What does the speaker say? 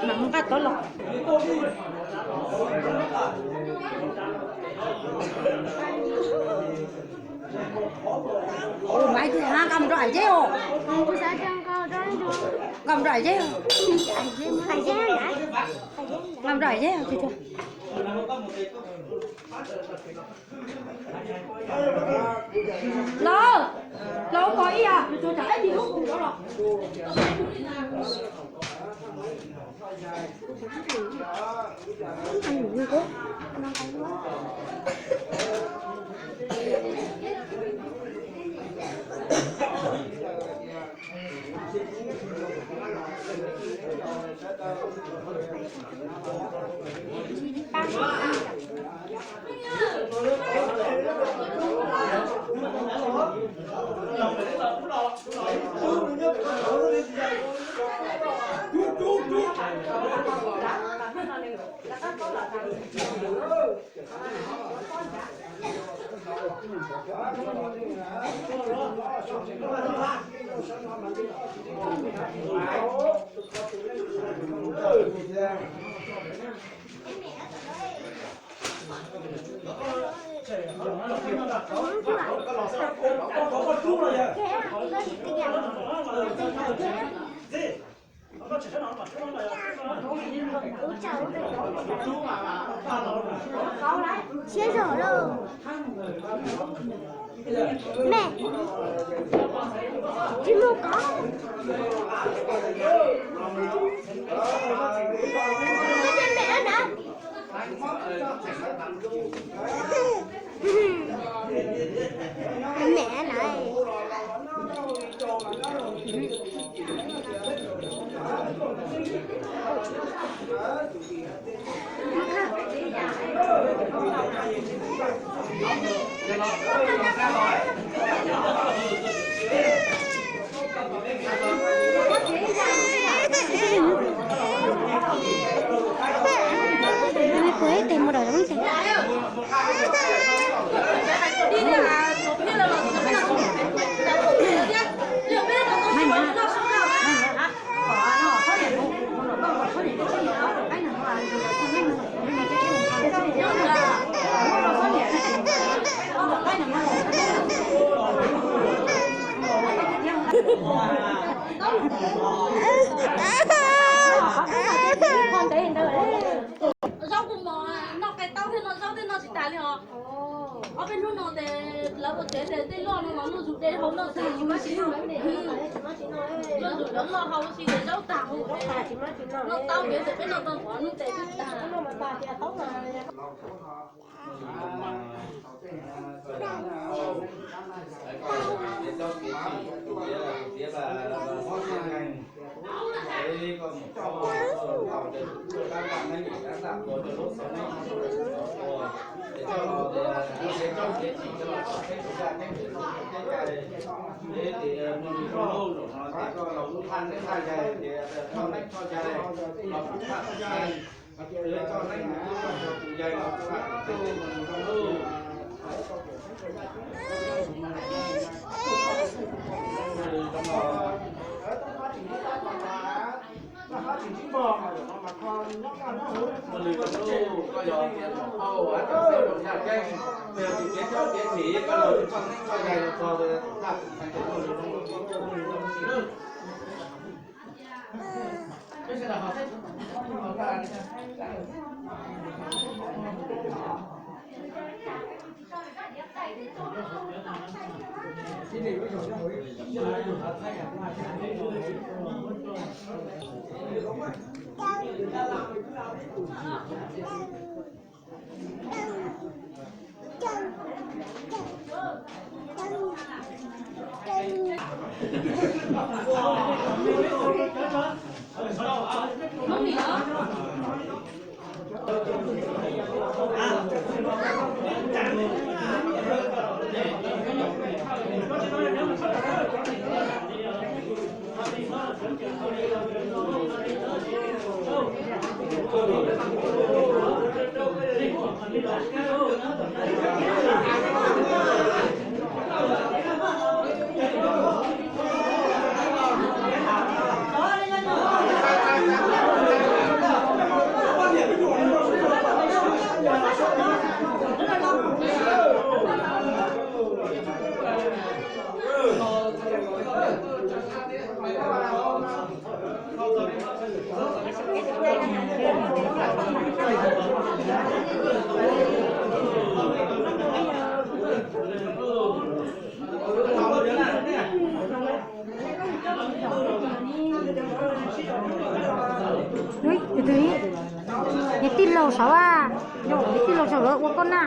Mas nqa tod los. Ua mas ib tug hab nqa mus rau Ais Zeb os. Nqa mus rau Ais Zeb os. Nqa mus rau Ais Zeb os. Los, los koj ib yam, tsam ib tug lub kuv los. Siab zog lauj. Me, tsis mus kov. Mem na. Mem na. Zaub kuj mos, noj qe taub thiab noj zaub thiab noj tsis tas li os. Ob peb hnub no ces lawv ua tsev ces tej loj no los noj zus de hau noj tag. Noj zus cov loj hau si ces zaub tag, noj taub kev ces peb noj tau qhov hnub tes twb tag. Niag tij laug saud, niag tij laug saud lawv ua koj na.